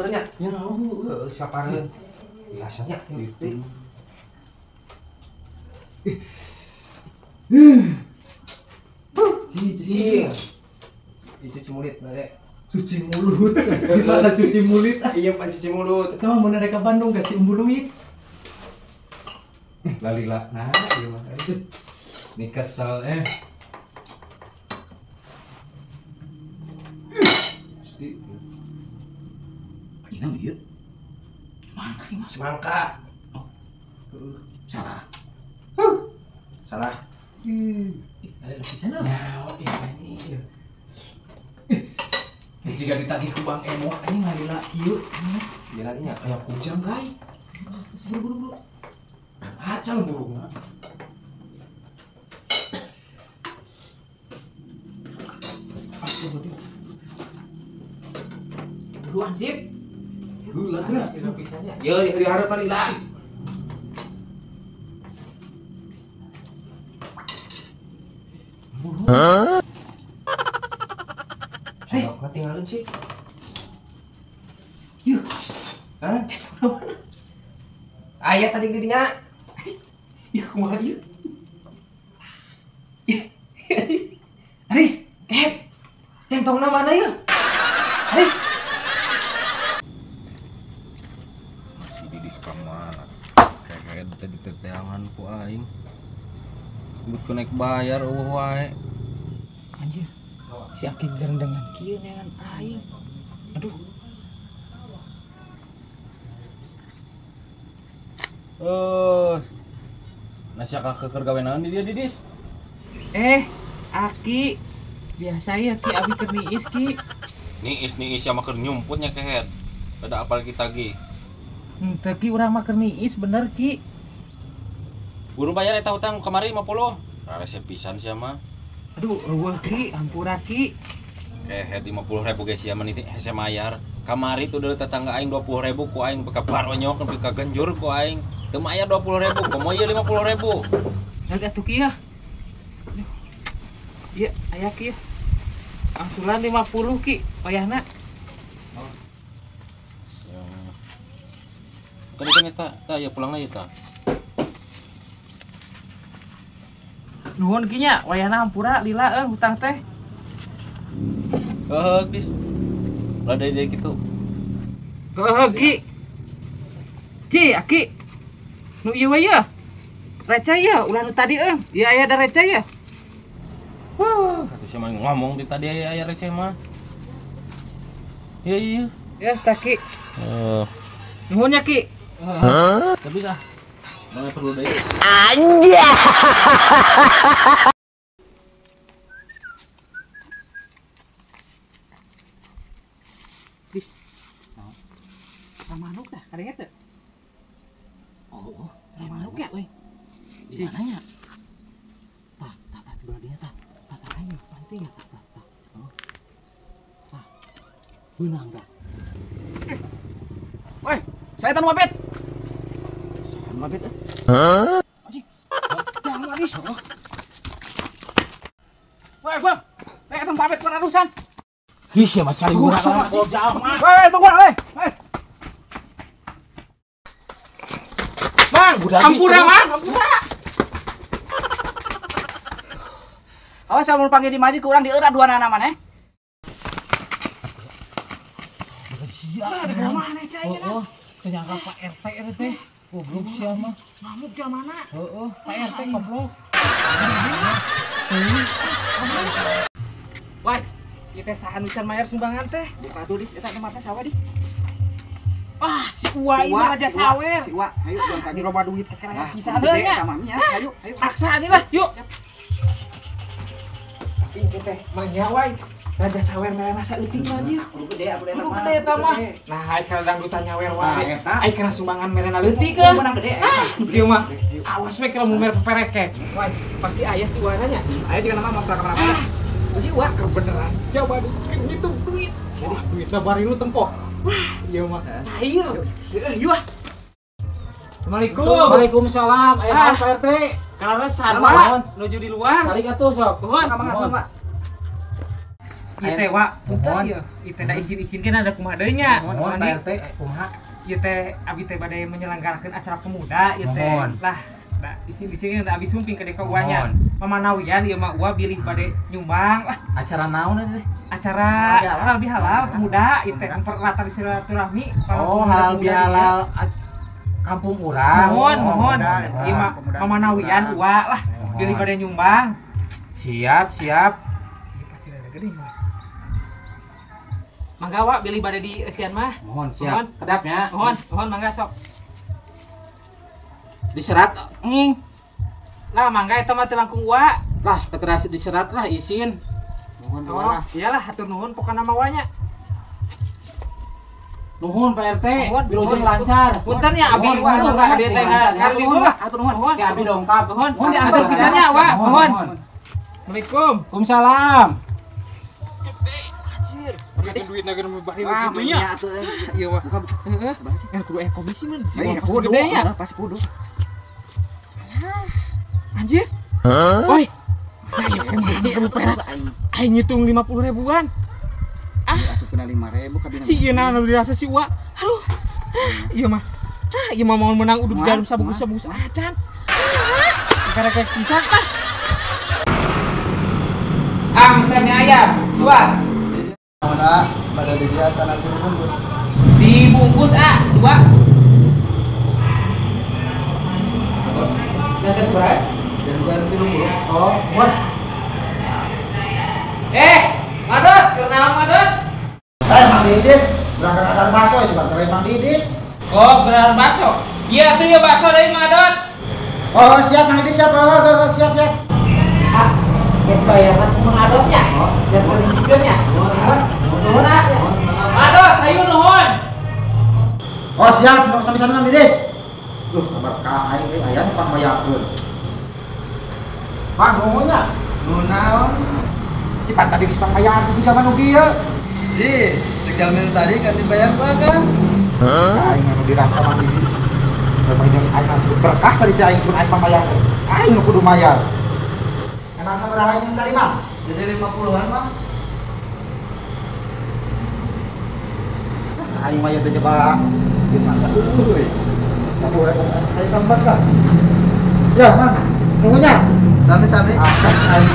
nya. Ya heueuh sapareun. Biasanya gitu. Cicing. Cuci mulut, nare. Cuci mulut. Gimana cuci mulut? Iya, pan cuci mulut. Eta mah mun rek ka Bandung ka Ciumbuleuit. Lalila. Nah, ieu mah. Ini kesel eh. Pasti. Ini ieu. Mangka ieu mah. Semangka. Oh. Salah. Salah. Ih, ada lukisan apa? Nah, ini. Jika ditagih ku Bang Emo, ini ngalila kieu. Jalannya kayak kujang, guys. Buru-buru. Acal burungna. Buruan sip. Heula geus lukisannya. Yo dihareup lila. Hah? Hei, tinggalin sih. Yuh. Hah? Aya tadi didinya. Yuh, kumaha ieu? Aris, kep. Centongna mana ieu? Aris. Masih di suka mana? Kayak tadi teteangan ku aing. Buat naik bayar eueuh wae. Anjir. Si Aki gerendengan kieu neangan aing. Aduh. Nasi akak keur gawe naon di dieu Didis? Aki. Biasa ya Ki abi keur niis Ki. Niis sia mah keur nyumputnya keher. Ada apal kita ge. Henteu Ki urang mah keur niis bener Ki. Buru bayar eta hutang kamari 50. Rarese pisan sia mah. Aduh, eueuh Ki, hampura Ki. Kehet 50.000 ge sia mah hese mayar. Kamari tuh dari tetangga aing 20.000 ku aing peka baronyok peka genjur ku aing. Teu mayar 20.000, komo ieu 50.000. Heug atuh Ki ya. Ieu aya Ki. Angsulan 50 Ki, wayahna. Oh. Kan eta, tah ieu pulangna ieu tah. Nuhun Ki nya, wayahna hampura lila euy hutang teh. Heuh, Dis. Ulah deui kitu. Heuh, Ki. Ci, Aki. Nu ieu we yeuh. Receh yeuh, ulah nu tadi euy. Ieu aya da receh yeuh. Huh, atuh sia mah ngomong di tadi aya receh mah. Ieu ieu. Ya, tah Ki. Heuh. Nuhun nya Ki. Hah? Tapi ah. Mana perlu deui. Anjay. Bis. Sama manuk dah, kadangnya teu. Oh, sama manuk ya, euy. Di mananya? Tah, tah, tah, di belah dinya tah. Tah, tah, ayo, panting ya, tah, tah, tah. Oh. Tah. Beunang tah. Woi, saya tan wabet. Wabet eh. Hah? Anjing. Jangan lagi. Woi, Bang. Eh, eta pamit urusan. Ih, sia mah cari urang jauh mah. Woi, tunggu woi. Woi. Bang, hampura, Bang, hampura. Awas mun panggil di masjid ku urang dieurat dua nana maneh. Sia, ada mana cai Oh, ternyata Pak RT RT. Goblok sia mah. Ngamuk di mana? Heeh, Pak RT goblok. Woi, ieu teh saha nu can mayar sumbangan teh? Buka tulis eta teh mata sawa dis. Wah, si Uwa ini raja sawer. Si Uwa, ayo urang tadi loba duit kekeraya pisan deui nya. Ayo, ayo. Paksa aja lah, yuk. Tapi ieu teh mah nya raja sawer merana saeutik mah anjir. Kudu gede atuh eta Kudu mah. gede eta mah. Nah, ai kana dangdutan nyawer wae. Eta. Ai kana sumbangan merena leutik ke. Menang gede eta. Kieu mah. Awas we kalau mun mere peperekek. Wah, pasti aya si Uwa nya. Aya juga nama motor kamana-mana. Si Uwa keur beneran. Coba ngitung duit. Wah, duitna bari lu tempo. Wah, ieu mah cair. Heeh, yuk ah. Assalamualaikum. Waalaikumsalam. Aya naon Pak RT? Kaleresan, Pak. Nuju di luar. Salik atuh sok. Nuhun. Mangga, mangga, mangga. Ieu teh wa, punten ieu. Ieu teh da isin-isin kan ada kumaha deui nya. Mohon Pak RT kumaha? Ieu teh abi teh bade menyelenggarakeun acara pemuda ieu teh. Lah, da isin-isin da abi sumping ka deka uwa nya. Mamanawian ieu mah uwa bilih bade nyumbang lah. Acara naon teh? Acara halal bihalal pemuda ieu teh mempererat silaturahmi. Oh, halal bihalal kampung urang. Mohon, mohon. Ieu mah mamanawian uwa lah bilih bade nyumbang. Siap, siap. Ieu pasti ada gede mah. Mangga wa bilih bade di eusian mah. Mohon siap. Kedapnya. Mohon, mohon mangga sok. Diserat nging. Lah mangga eta mah teu langkung wa. Lah teu diserat lah isin. Mohon oh, lah. Iyalah hatur nuhun pokona mah wa nya. Nuhun Pak RT, wilujeng lancar. Punten ya abi. Nuhun abi teh nuhun lah hatur nuhun. Ki abi dongkap. Nuhun. Hatur pisan nya wa. Nuhun. Assalamualaikum. Waalaikumsalam. Duit naga nu bari kitu nya. Ieu mah. Heeh. Kudu aya komisi mah. Kudu pasti kudu. Anjir. Oi. Nah, ieu kumaha perak. Aing ngitung 50 ribuan. Ah, asupna 5000 kabina. Si ieu naon dirasa si Uwa. Aduh. Ieu mah. Ah, ieu mah mau menang uduk jarum sabungkus-sabungkus acan. Perek pisan ah. Ah, misalnya ayam, dua. Mana pada di tanah dibungkus. Dibungkus ah, dua. Terus berapa? Dan oh, buat. Madot, kenalan Madot. Mang Didis, berangkat ada bakso ya, coba cari Mang Didis. Oh, beneran bakso. Iya tuh ya bakso dari Madot. Oh, siap Mang Didis, siap, oh, siap, siap. Ah, bayaran Mang Adotnya. Dan terjadinya. Nuhun ah. Madot, ayo nuhun. Oh, siap, sami-sami Mang Didis. Duh, kabar ka aing euy aya nu pangmayakeun. Mang nuhunnya. Nuhun naon? Cipan tadi geus pangmayaan ku zaman nu kieu. Ji, cek jalmi nu tadi kan dibayar gua kan? Hah? Aing anu dirasa Mang Didis. Memang jeung aing berkah tadi teh aing sun aing pangmayakeun. Aing nu kudu mayar. Emang sabaraha yang tadi, Mang? Jadi 50-an, Mang. Aing mah teh coba duit masa euy. Ayo sambat lah. Ya, Mang. Nunggunya. Sami-sami. Atas aing.